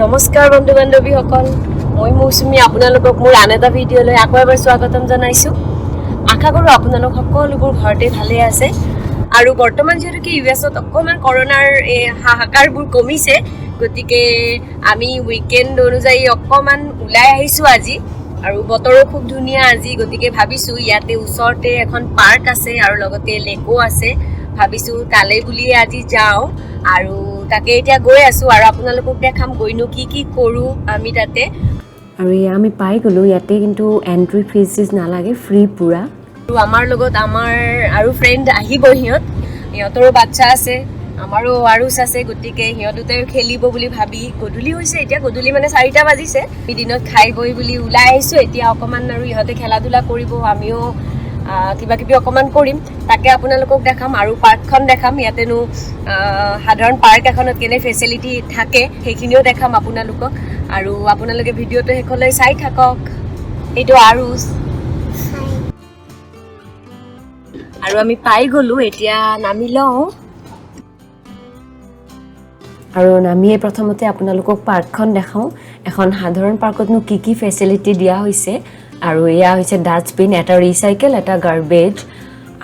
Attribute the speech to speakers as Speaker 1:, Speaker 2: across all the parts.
Speaker 1: নমস্কাৰ বন্ধু বান্ধৱীসকল, মই মৌচুমী আপোনালোকক মোৰ আন এটা ভিডিঅ'লৈ আকৌ এবাৰ স্বাগতম জনাইছোঁ। আশা কৰোঁ আপোনালোক সকলোবোৰ ঘৰতে ভালে আছে। আৰু বৰ্তমান যিহেতুকে ইউ এছত অকণমান কৰোণাৰ এই হাহাকাৰবোৰ কমিছে, গতিকে আমি উইকেণ্ড অনুযায়ী অকণমান ওলাই আহিছোঁ আজি। আৰু বতৰো খুব ধুনীয়া আজি, গতিকে ভাবিছোঁ ইয়াতে ওচৰতে এখন পাৰ্ক আছে আৰু লগতে লেকো আছে, ভাবিছোঁ তালৈ বুলিয়ে আজি যাওঁ। আৰু তাকে এতিয়া গৈ আছোঁ আৰু আপোনালোকক দেখাম গৈনো কি কি কৰোঁ আমি তাতে।
Speaker 2: আৰু এয়া আমি পাই গ'লোঁ ইয়াতে, কিন্তু এণ্ট্ৰি ফিজ চিজ নালাগে, ফ্ৰী পূৰা।
Speaker 1: আৰু আমাৰ লগত আমাৰ আৰু ফ্ৰেণ্ড আহিব, সিহঁতৰো বাচ্ছা আছে, আমাৰো আৰুচ আছে, গতিকে সিহঁত দুটাইও খেলিব বুলি ভাবি। গধূলি হৈছে এতিয়া, গধূলি মানে 4টা বাজিছে। আমি দিনত খাই বৈ বুলি ওলাই আহিছোঁ। এতিয়া অকণমান আৰু ইহঁতে খেলা ধূলা কৰিব, আমিও কিবা কিবি অকণমান কৰিম, তাকে আপোনালোকক দেখাম আৰু পাৰ্কখন দেখাম। ইয়াতেনো সাধাৰণ পাৰ্ক এখনত কেনে ফেচিলিটি থাকে, সেইখিনিও দেখাম আপোনালোকক। আৰু আপোনালোকে ভিডিঅ'টো শেষলৈ চাই থাকক। এইটো আৰুচ। আৰু আমি পাই গ'লো, এতিয়া নামি লওঁ।
Speaker 2: আৰু নামিয়ে প্ৰথমতে আপোনালোকক পাৰ্কখন দেখাওঁ। এখন সাধাৰণ পাৰ্কতনো কি কি ফেচিলিটি দিয়া হৈছে। আৰু এয়া হৈছে ডাষ্টবিন, এটা ৰিচাইকেল, এটা গাৰ্বেজ।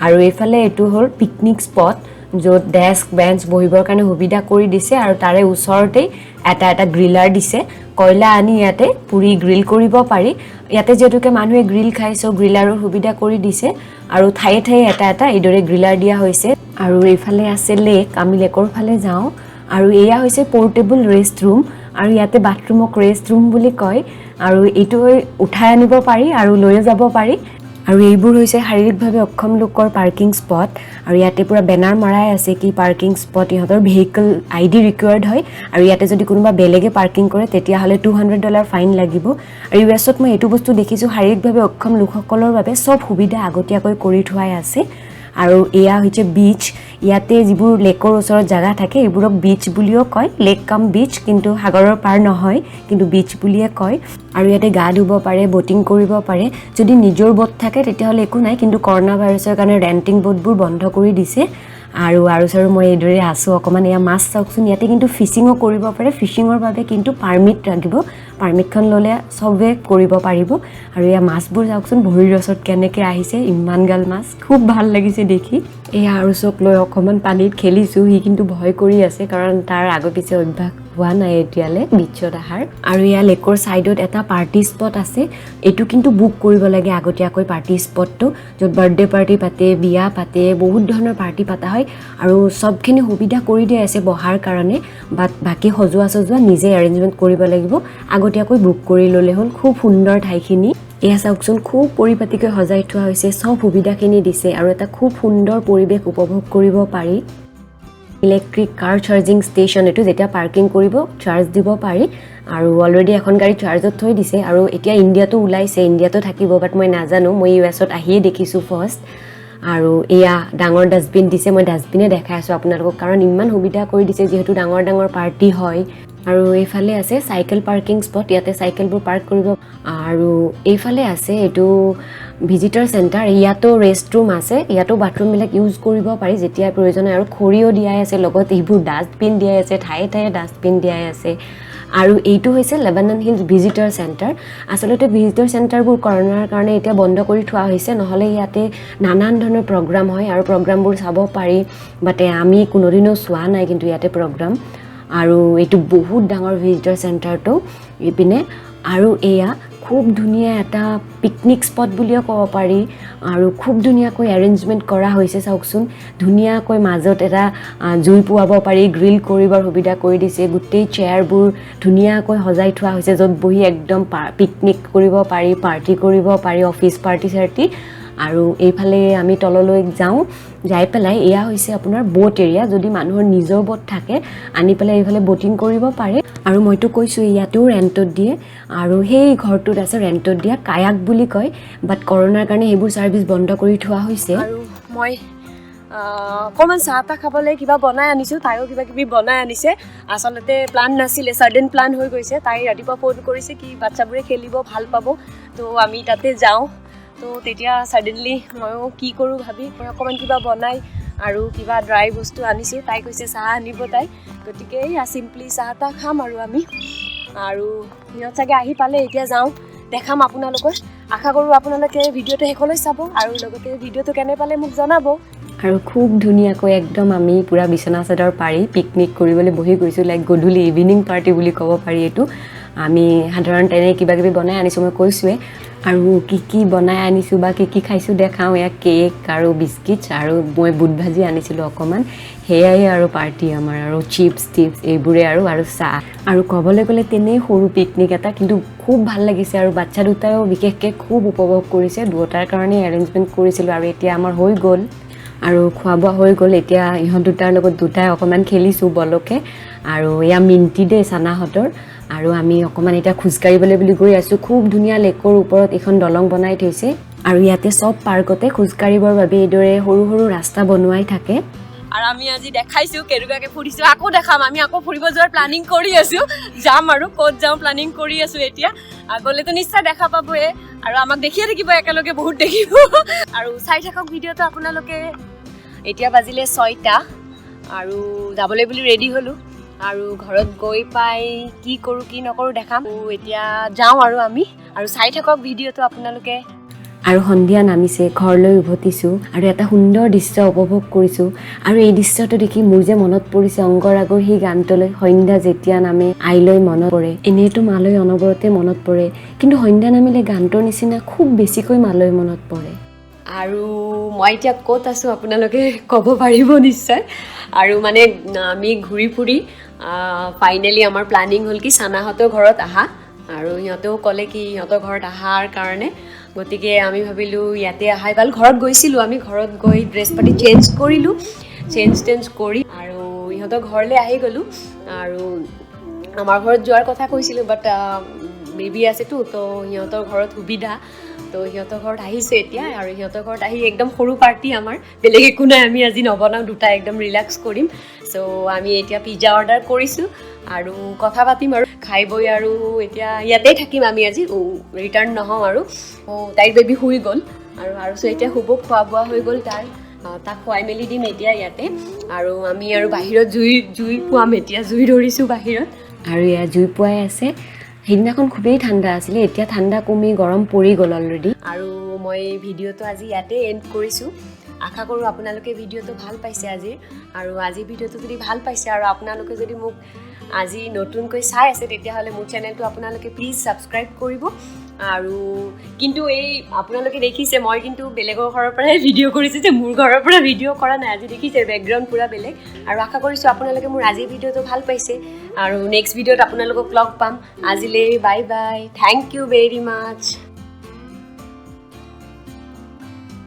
Speaker 2: আৰু এইফালে এইটো হ'ল পিকনিক স্পট, য'ত ডেস্ক বেঞ্চ বহিবৰ কাৰণে সুবিধা কৰি দিছে। আৰু তাৰে ওচৰতেই এটা এটা গ্ৰিলাৰ দিছে, কয়লা আনি ইয়াতে পুৰি গ্ৰিল কৰিব পাৰি। ইয়াতে যিহেতুকে মানুহে গ্ৰিল খায়, চ' গ্ৰিলাৰৰ সুবিধা কৰি দিছে। আৰু ঠায়ে ঠায়ে এটা এটা এইদৰে গ্ৰিলাৰ দিয়া হৈছে। আৰু এইফালে আছে লেক, আমি লেকৰ ফালে যাওঁ। আৰু এয়া হৈছে পৰ্টেবল ৰেষ্ট ৰুম। আৰু ইয়াতে বাথৰুমক ৰেষ্ট ৰুম বুলি কয়। আৰু এইটো উঠাই আনিব পাৰি আৰু লৈও যাব পাৰি। আৰু এইবোৰ হৈছে শাৰীৰিকভাৱে অক্ষম লোকৰ পাৰ্কিং স্পট। আৰু ইয়াতে পূৰা বেনাৰ মৰাই আছে কি পাৰ্কিং স্পট, ইহঁতৰ ভেহিকল আইডি ৰিকুৱাৰ্ড হয়। আৰু ইয়াতে যদি কোনোবা বেলেগে পাৰ্কিং কৰে, তেতিয়াহ'লে $200 ফাইন লাগিব। আৰু ইউ এছত মই এইটো বস্তু দেখিছোঁ, শাৰীৰিকভাৱে অক্ষম লোকসকলৰ বাবে চব সুবিধা আগতীয়াকৈ কৰি থোৱাই আছে। আৰু এয়া হৈছে বিচ। ইয়াতে যিবোৰ লেকৰ ওচৰত জেগা থাকে, এইবোৰক বিচ বুলিও কয়, লেক কাম বিচ, কিন্তু সাগৰৰ পাৰ নহয়, কিন্তু বিচ বুলিয়ে কয়। আৰু ইয়াতে গা ধুব পাৰে, ব'টিং কৰিব পাৰে। যদি নিজৰ ব'ট থাকে তেতিয়াহ'লে একো নাই, কিন্তু কৰোণা ভাইৰাছৰ কাৰণে ৰেণ্টিং ব'টবোৰ বন্ধ কৰি দিছে। আৰু চাৰু মই এইদৰে আছোঁ অকণমান। এয়া মাছ চাওকচোন। ইয়াতে কিন্তু ফিচিঙো কৰিব পাৰে। ফিচিঙৰ বাবে কিন্তু পাৰ্মিট লাগিব, পাৰ্মিটখন ল'লে চবে কৰিব পাৰিব। আৰু এয়া মাছবোৰ চাওকচোন, ভৰিৰ ওচৰত কেনেকৈ আহিছে, ইমান গাল মাছ, খুব ভাল লাগিছে দেখি। এয়া আৰুচক লৈ অকণমান পানীত খেলিছোঁ। সি কিন্তু ভয় কৰি আছে, কাৰণ তাৰ আগে পিছে অভ্যাস হোৱা নাই এতিয়ালৈ বিচত অহাৰ। আৰু এয়া লেকৰ ছাইডত এটা পাৰ্টি স্পট আছে। এইটো কিন্তু বুক কৰিব লাগে আগতীয়াকৈ পাৰ্টি স্পটটো, য'ত বাৰ্থডে পাৰ্টি পাতে, বিয়া পাতে, বহুত ধৰণৰ পাৰ্টি পতা হয়। আৰু চবখিনি সুবিধা কৰি দিয়া আছে বহাৰ কাৰণে, বাট বাকী সজোৱা চজোৱা নিজে এৰেঞ্জমেণ্ট কৰিব লাগিব। আগতীয়াকৈ বুক কৰি ল'লে হ'ল। খুব সুন্দৰ ঠাইখিনি। এয়া চাওকচোন, খুব পৰিপাটিকৈ সজাই থোৱা হৈছে, চব সুবিধাখিনি দিছে আৰু এটা খুব সুন্দৰ পৰিৱেশ উপভোগ কৰিব পাৰি। ইলেক্ট্ৰিক কাৰ চাৰ্জিং ষ্টেচন এইটো, যেতিয়া পাৰ্কিং কৰিব চাৰ্জ দিব পাৰি। আৰু অলৰেডি এখন গাড়ী চাৰ্জত থৈ দিছে। আৰু এতিয়া ইণ্ডিয়াতো ওলাইছে, ইণ্ডিয়াতো থাকিব, বাট মই নাজানো, মই ইউ এছত আহিয়ে দেখিছোঁ ফাৰ্ষ্ট। আৰু এয়া ডাঙৰ ডাষ্টবিন দিছে। মই ডাষ্টবিনে দেখাই আছোঁ আপোনালোকক, কাৰণ ইমান সুবিধা কৰি দিছে, যিহেতু ডাঙৰ ডাঙৰ পাৰ্টি হয়। আৰু এইফালে আছে চাইকেল পাৰ্কিং স্পট, ইয়াতে চাইকেলবোৰ পাৰ্ক কৰিব। আৰু এইফালে আছে এইটো ভিজিটৰ চেণ্টাৰ। ইয়াতো ৰেষ্ট ৰুম আছে, ইয়াতো বাথৰুমবিলাক ইউজ কৰিব পাৰি যেতিয়া প্ৰয়োজন হয়। আৰু খৰিও দিয়াই আছে লগত, এইবোৰ ডাষ্টবিন দিয়াই আছে, ঠায়ে ঠায়ে ডাষ্টবিন দিয়াই আছে। আৰু এইটো হৈছে লেবানন হিলছ ভিজিটৰ চেণ্টাৰ। আচলতে ভিজিটৰ চেণ্টাৰবোৰ কৰোণাৰ কাৰণে এতিয়া বন্ধ কৰি থোৱা হৈছে, নহ'লে ইয়াতে নানান ধৰণৰ প্ৰগ্ৰাম হয় আৰু প্ৰগ্ৰামবোৰ চাব পাৰি। বাট আমি কোনোদিনো চোৱা নাই কিন্তু ইয়াতে প্ৰগ্ৰাম। আৰু এইটো বহুত ডাঙৰ ভিজিটৰ চেণ্টাৰটো ইপিনে। আৰু এয়া খুব ধুনীয়া এটা পিকনিক স্পট বুলিও ক'ব পাৰি। আৰু খুব ধুনীয়াকৈ এৰেঞ্জমেণ্ট কৰা হৈছে, চাওকচোন। ধুনীয়াকৈ মাজত এটা জুই পুৱাব পাৰি, গ্ৰিল কৰিবৰ সুবিধা কৰি দিছে। গোটেই চেয়াৰবোৰ ধুনীয়াকৈ সজাই থোৱা হৈছে, য'ত বহি একদম পিকনিক কৰিব পাৰি, পাৰ্টি কৰিব পাৰি, অফিচ পাৰ্টি চাৰ্টি। আৰু এইফালে আমি তললৈ যাওঁ, যাই পেলাই এয়া হৈছে আপোনাৰ ব'ট এৰিয়া। যদি মানুহৰ নিজৰ ব'ট থাকে, আনি পেলাই এইফালে ব'টিং কৰিব পাৰে। আৰু মইতো কৈছোঁ, ইয়াতেও ৰেণ্টত দিয়ে। আৰু সেই ঘৰটোত আছে ৰেণ্টত দিয়া, কায়াক বুলি কয়, বাট কৰোণাৰ কাৰণে সেইবোৰ ছাৰ্ভিচ বন্ধ কৰি থোৱা হৈছে।
Speaker 1: আৰু মই অকণমান চাহ তাহ খাবলৈ কিবা বনাই আনিছোঁ, তাইও কিবা কিবি বনাই আনিছে। আচলতে প্লান নাছিলে, ছাডেন প্লান হৈ গৈছে। তাই ৰাতিপুৱা ফোন কৰিছে কি বাচ্ছাবোৰে খেলিব ভাল পাব, তো আমি তাতে যাওঁ। তো তেতিয়া ছাডেনলি ময়ো কি কৰোঁ ভাবি মই অকণমান কিবা বনাই আৰু কিবা ড্ৰাই বস্তু আনিছোঁ। তাই কৈছে চাহ আনিব তাই, গতিকে এইয়া চিম্পলি চাহ তাহ খাম আৰু আমি। আৰু সিহঁত চাগে আহি পালে, এতিয়া যাওঁ দেখাম আপোনালোকক। আশা কৰোঁ আপোনালোকে ভিডিঅ'টো শেষলৈ চাব আৰু লগতে ভিডিঅ'টো কেনে পালে মোক জনাব।
Speaker 2: আৰু খুব ধুনীয়াকৈ একদম আমি পূৰা বিচনা চাদৰ পাৰি পিকনিক কৰিবলৈ বহি গৈছোঁ। লাইক গধূলি ইভিনিং পাৰ্টি বুলি ক'ব পাৰি এইটো। আমি সাধাৰণতে এনেই কিবা কিবি বনাই আনিছোঁ, মই কৈছোঁৱে। আৰু কি কি বনাই আনিছোঁ বা কি কি খাইছোঁ দেখাওঁ। এয়া কেক আৰু বিস্কিটছ আৰু মই বুট ভাজি আনিছিলোঁ অকণমান, সেয়াই আৰু পাৰ্টি আমাৰ। আৰু চিপছ টিপছ এইবোৰে আৰু চাহ। আৰু ক'বলৈ গ'লে তেনেই সৰু পিকনিক এটা, কিন্তু খুব ভাল লাগিছে। আৰু বাচ্ছা দুটাইও বিশেষকৈ খুব উপভোগ কৰিছে। দুয়োটাৰ কাৰণে এৰেঞ্জমেণ্ট কৰিছিলোঁ আৰু এতিয়া আমাৰ হৈ গ'ল আৰু খোৱা বোৱা হৈ গ'ল। এতিয়া ইহঁত দুটাৰ লগত দুটাই অকণমান খেলিছোঁ বলকে। আৰু এয়া মিণ্টি দেই চানাহঁতৰ। আৰু আমি অকণমান এতিয়া খোজকাঢ়িবলৈ বুলি গৈ আছোঁ। খুব ধুনীয়া লেকৰ ওপৰত এইখন দলং বনাই থৈছে আৰু ইয়াতে চব পাৰ্কতে খোজকাঢ়িবৰ বাবে এইদৰে সৰু সৰু ৰাস্তা বনোৱাই থাকে।
Speaker 1: আৰু আমি আজি দেখাইছোঁ কেনেকুৱাকৈ ফুৰিছোঁ, আকৌ দেখাম। আমি আকৌ ফুৰিব যোৱাৰ প্লানিং কৰি আছোঁ, যাম আৰু ক'ত যাওঁ প্লানিং কৰি আছোঁ এতিয়া। গ'লেতো নিশ্চয় দেখা পাবয়ে আৰু আমাক দেখিয়ে থাকিব, একেলগে বহুত দেখিব। আৰু চাই থাকক ভিডিঅ'টো আপোনালোকে। এতিয়া বাজিলে 6টা আৰু যাবলৈ বুলি ৰেডি হ'লোঁ আৰু ঘৰত গৈ পাই কি কৰোঁ কি নকৰোঁ দেখাম। এতিয়া যাওঁ আৰু আমি, আৰু চাই থাকক ভিডিঅ'টো আপোনালোকে।
Speaker 2: আৰু সন্ধিয়া নামিছে, ঘৰলৈ উভতিছোঁ আৰু এটা সুন্দৰ দৃশ্য উপভোগ কৰিছোঁ। আৰু এই দৃশ্যটো দেখি মোৰ যে মনত পৰিছে অংগৰাগৰ সেই গানটোলৈ, সন্ধ্যা যেতিয়া নামে আইলৈ মনত পৰে। এনেইতো মালৈ অনবৰতে মনত পৰে, কিন্তু সন্ধ্যা নামিলে গানটোৰ নিচিনা খুব বেছিকৈ মালৈ মনত পৰে।
Speaker 1: আৰু মই এতিয়া ক'ত আছোঁ আপোনালোকে ক'ব পাৰিব নিশ্চয়। আৰু মানে আমি ঘূৰি ফুৰি ফাইনেলি আমাৰ প্লানিং হ'ল কি চানাহঁতৰ ঘৰত আহা, আৰু সিহঁতেও ক'লে কি সিহঁতৰ ঘৰত অহাৰ কাৰণে। গতিকে আমি ভাবিলোঁ ইয়াতে অহাই ভাল। ঘৰত গৈছিলোঁ আমি, ঘৰত গৈ ড্ৰেছ পাতি চেঞ্জ কৰিলোঁ, চেঞ্জ টেঞ্জ কৰি আৰু ইহঁতৰ ঘৰলৈ আহি গ'লোঁ। আৰু আমাৰ ঘৰত যোৱাৰ কথা কৈছিলোঁ, বাট বেবী আছেতো, তো সিহঁতৰ ঘৰত সুবিধা, তো সিহঁতৰ ঘৰত আহিছে এতিয়া। আৰু সিহঁতৰ ঘৰত আহি একদম সৰু পাৰ্টি আমাৰ, বেলেগ একো নাই, আমি আজি নবনাওঁ, দুটা একদম ৰিলেক্স কৰিম। চ' আমি এতিয়া পিজ্জা অৰ্ডাৰ কৰিছোঁ আৰু কথা পাতিম আৰু খাই বৈ আৰু এতিয়া ইয়াতেই থাকিম আমি আজি, ৰিটাৰ্ণ নহওঁ আৰু। তাইৰ বেবী শুই গ'ল আৰু আৰু এতিয়া শুব, খোৱা বোৱা হৈ গ'ল তাৰ, তাক খুৱাই মেলি দিম এতিয়া ইয়াতে। আৰু আমি আৰু বাহিৰত জুই জুই পুৱাম এতিয়া, জুই ধৰিছোঁ বাহিৰত।
Speaker 2: আৰু এয়া জুই পুৱাই আছে। সেইদিনাখন খুবেই ঠাণ্ডা আছিলে, এতিয়া ঠাণ্ডা কমি গৰম পৰি গ'ল অলৰেডি।
Speaker 1: আৰু মই ভিডিঅ'টো আজি ইয়াতে এণ্ড কৰিছোঁ। আশা কৰোঁ আপোনালোকে ভিডিঅ'টো ভাল পাইছে আজিৰ। আৰু আজিৰ ভিডিঅ'টো যদি ভাল পাইছে আৰু আপোনালোকে যদি মোক আজি নতুনকৈ চাই আছে, তেতিয়াহ'লে মোৰ চেনেলটো আপোনালোকে প্লিজ ছাবস্ক্ৰাইব কৰিব। আৰু কিন্তু এই আপোনালোকে দেখিছে মই কিন্তু বেলেগৰ ঘৰৰ পৰাই ভিডিঅ' কৰিছোঁ যে, মোৰ ঘৰৰ পৰা ভিডিঅ' কৰা নাই। আজি দেখিছে বেকগ্ৰাউণ্ড পূৰা বেলেগ। আৰু আশা কৰিছোঁ আপোনালোকে মোৰ আজিৰ ভিডিঅ'টো ভাল পাইছে। আৰু নেক্সট ভিডিঅ'ত আপোনালোকক লগ পাম। আজিলৈ bye bye, thank you very much.